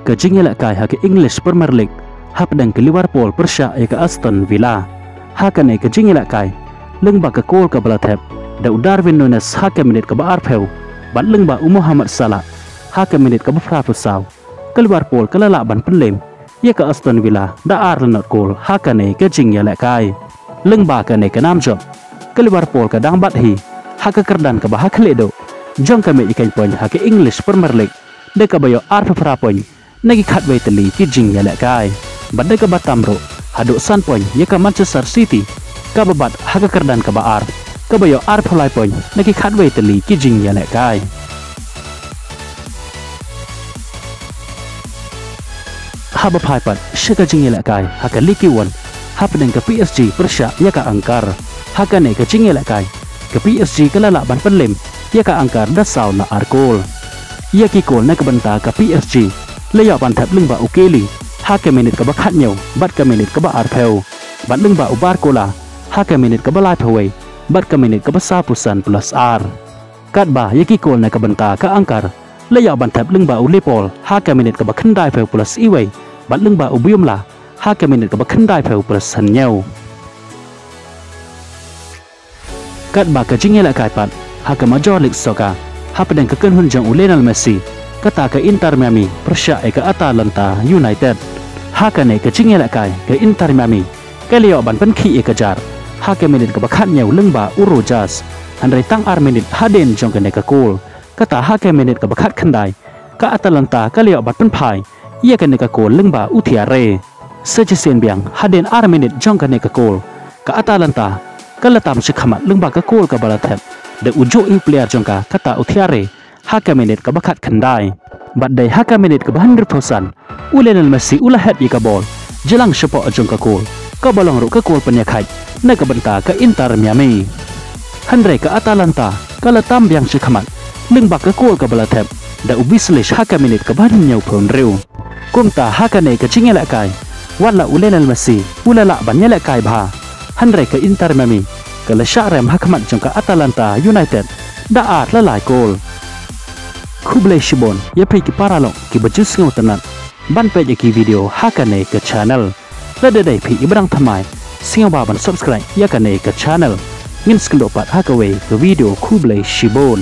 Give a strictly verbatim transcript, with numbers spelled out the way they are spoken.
Ka jingïalehkai ha ka English Premier League hapdeng ka Liverpool pyrshah ïa ka Aston Villa. Ha kane ka jingïalehkai, lyngba ka kol kaba la thep da u Darwin Nunez ha ka minit kaba arphew bad lyngba u Mohamed Salah ha ka minit kaba phraphew saw, ka Liverpool ka la lah ban pynlem ïa ka Aston Villa da ar la nod kol ha kane ka jingïalehkai. Lyngba kane ka nam jop, ka Liverpool ka dang bat hi ha ka kyrdan kaba ha khlieh duh jong ka mei ïa ka point ha ka English Premier League da kaba ïoh arphew phra point na ki khatwei tylli ki jingïalehkai, bad da kaba tam ruh haduh san point ïa ka Manchester City kaba bat ha ka kyrdan kaba ar, kaba ïoh arphew lai point na ki khatwei tylli ki jingïalehkai. Haba phai pat sha ka jingïalehkai ha ka Ligue One hapdeng ka P S G pyrshah ïa ka Angers. Ha kane ka jingïalehkai, ka P S G ka la lah ban pynlem ïa ka Angers da saw la ar kol. Ïa ki kol na ka bynta ka P S G la ïoh ban thep lyngba u Keylor ha ka minit kaba khathynñiew bad ka minit kaba arphew, bad lyngba u Barcola ha ka minit kaba laiphew wei bad ka minit kaba sawphew san plus ar. Katba ïa ki kol na ka bynta ka Angers la ïoh ban thep lyngba u Le Paul ha ka minit kaba khyndaiphew plus iwei bad lyngba u Biumla ha ka minit kaba khyndaiphew plus hynñiew. Katba ka jingïalehkai pat ha ka Major League Soccer hapdeng ka kynhun jong u Lionel Messi, kata ka Inter Miami pyrshah ïa ka Atalanta United. Ha kane ka jingïalehkai, ka Inter Miami ka la ïoh ban pynkhih ïa ka jar ha ka minit kaba khathynñiew lyngba u Rojas, hynrei tang ar minit hadien jong kane ka kol, kata ha ka minit kaba khatkhyndai, ka Atalanta ka la ïoh ban pynphai ïa kane ka kol lyngba u Thiaré. Sa shisien biang hadien ar minit jong kane ka kol, ka Atalanta ka la tam shakhmat lyngba ka kol kaba la thep da u juh ïa u player jong ka, kata u Thiaré, ha ka minit kaba khatkhyndai. Bad dei ha ka minit kaba hynriewphew san, u Lionel Messi u la head ïa ka bol jlang shapoh jong ka kol, kaba long ruh ka kol pynïakhaid na ka bynta ka Inter Miami. Hynrei ka Atalanta ka la tam biang shakhmat lyngba ka kol kaba la thep da u Bislich ha ka minit kaba hynñiewphew hynriew. Kumta ha kane ka jingïalehkai, wat la u Lionel Messi u la lah ban ïalehkai bha, hynrei ka Inter Miami ka la shah rem ha khmat jong ka Atalanta United da ar la lai kol. Khublei shibun ïa phi ki paralok kiba ju sngewtynnat ban peit ïa ki video ha kane ka channel. Lada dei phi iba dang thymmai, sngewbha ban subscribe ïa kane ka channel. Ngin sa ïakynduh pat ha kawei ka video, khublei shibun.